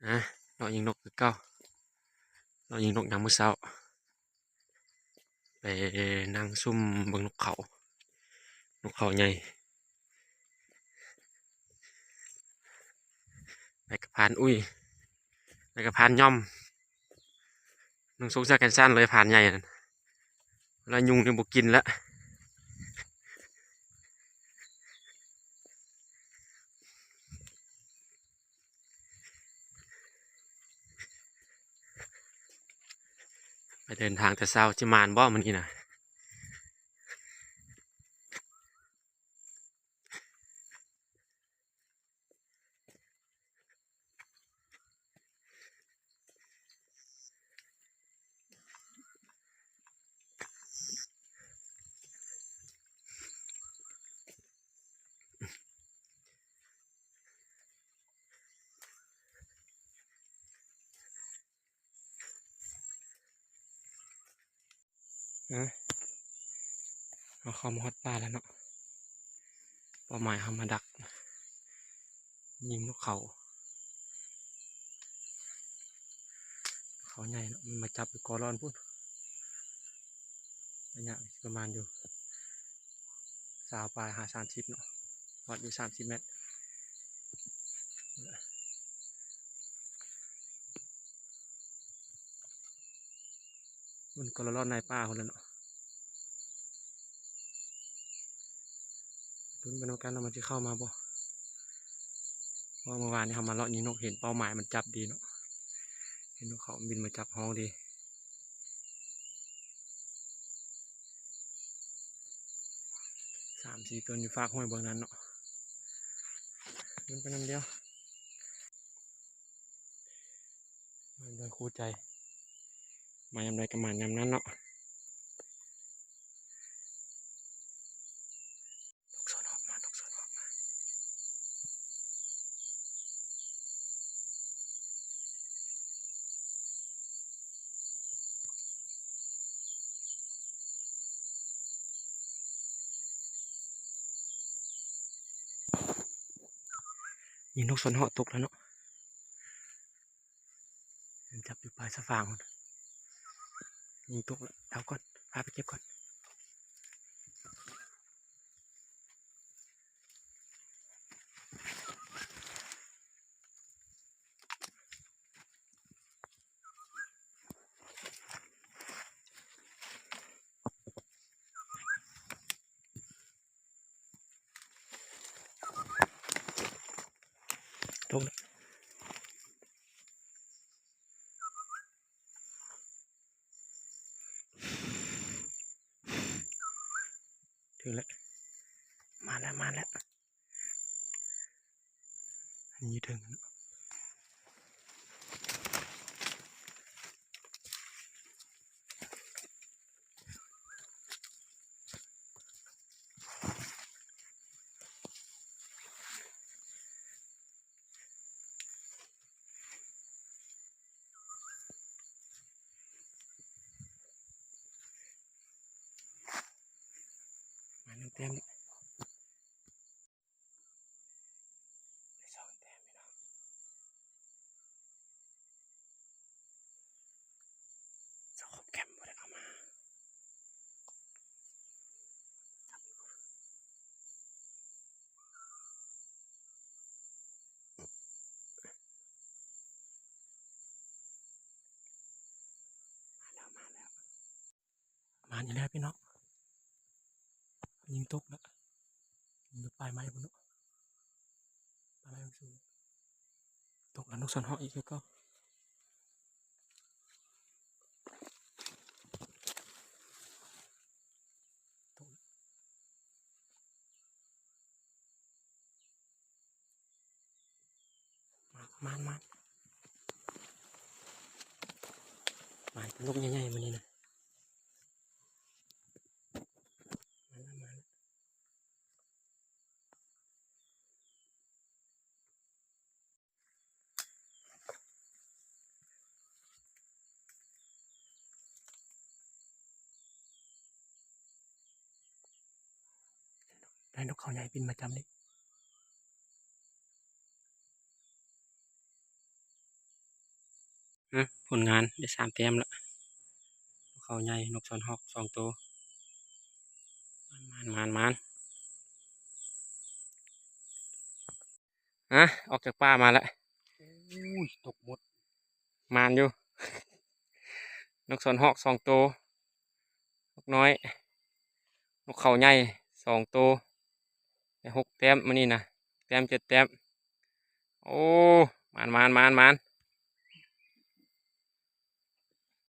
ນະ ເລາະຍິງນົກຄືເກົ່າ ເລາະຍິງນົກຍາມມື້ເຊົ້າ ໄປນັ່ງຊຸ່ມເບິ່ງນົກເຂົາ ນົກເຂົາໃຫຍ່ ໄປກັບພານອຸ້ຍ ໄປກັບພານຍ່ອມ ນຸ່ງໂຊງເສື້ອແຂນສັ້ນເລີຍ ພານໃຫຍ່ນັ້ນ ແລ້ວຍຸງນີ້ບໍ່ກິນລະ ໄປເດີນທາງແຕ່ເຊົ້າ ຊິໝານບໍ່ມື້ນີ້ນະ? ເອີ ເຮົາເຂົ້າມາຮອດປ່າແລ້ວເນາະ ເປົ້າໝາຍເຮົາມາດັກຍິງນົກເຂົາ ເຂົາໃຫຍ່ເນາະ ມັນມາຈັບຢູ່ກໍລ້ອນພຸ້ນ ໄລຍະປະມານຢູ່ ຊາວປາຍຫາສາມສິບເນາະ ວັດຢູ່ສາມສິບແມັດ ມັນກໍລະລອດໃນປ່າພຸ້ນແຫຼະເນາະ ລຸ້ນໄປນຳກັນວ່າມັນຊິເຂົ້າມາບໍ່ ເພາະວ່າມື້ວານນີ້ເຮົາມາເລາະຍິງນົກ ເຫັນເປົ້າໝາຍມັນຈັບດີເນາະ ເຫັນນົກເຂົາບິນມາຈັບຮ້ອງດີ. ສາມສີ່ຕົນຢູ່ຟາກຫ້ວຍເບື້ອງນັ້ນເນາະ ມັນໄປນຳດຽວ ມາດ້ວຍຄູ່ໃຈ ມາຍາມໃດກໍມາຍາມນັ້ນເນາະ. ນົກສວນເຫາະມາ ນົກສວນເຫາະມາ ຍິງນົກສວນເຫາະຕົກແລ້ວເນາະ. ມັນຈັບຢູ່ປາຍສະຟາງພຸ້ນ ຍິງຕົກແລ້ວ ເອົາກ່ອນ ພາໄປເກັບກ່ອນ. ຕົກແລ້ວ ຖືກແລ້ວ ມາແລ້ວ ມາແລ້ວ. ອັນນີ້ເທິງເນາະ ມາໜຶ່ງແຕ້ມແລ້ວ ໄດ້ສອງແຕ້ມພີ່ນ້ອງ ສະໂຄບແຄມບໍ່ໄດ້ເອົາມາ ມາແລ້ວ ມາແລ້ວ. ມານີ້ແຫຼະພີ່ນ້ອງ ຍິງຕົກແລ້ວ ຢູ່ປາຍໄມ້ພຸ້ນເນາະ ປາຍໄມ້ສູງ ຕົກແລ້ວ ນົກສວນເຫາະອີກຄືເກົ່າ ຕົກ ມານ ມານ ມານ ມານ ນົກໃຫຍ່ໆ ມື້ນີ້ນະ ມາແລ້ວ ມາແລ້ວ ໄດ້ນົກເຂົາໃຫຍ່ບິນມາຈຳນີ້ ມາແລ້ວ ມາແລ້ວ ມາແລ້ວ. ຮະ ຜົນງານໄດ້ສາມແຕ້ມລະ ເຂົາໃຫຍ່ ນົກສອນຮອກສອງໂຕ. ໝານ ໝານ ໝານ ໝານ. ຮະ ອອກຈາກປ່າມາແລ້ວ. ໂອ້ຍ ຕົກໝົດ. ໝານຢູ່. ນົກສອນຮອກສອງໂຕ, ນົກນ້ອຍ, ນົກເຂົາໃຫຍ່ສອງໂຕ. ໄດ້ຫົກແຕ້ມມື້ນີ້ນະ, ແຕ້ມ ເຈັດແຕ້ມ. ໂອ້ ໝານ ໝານ ໝານ ໝານ.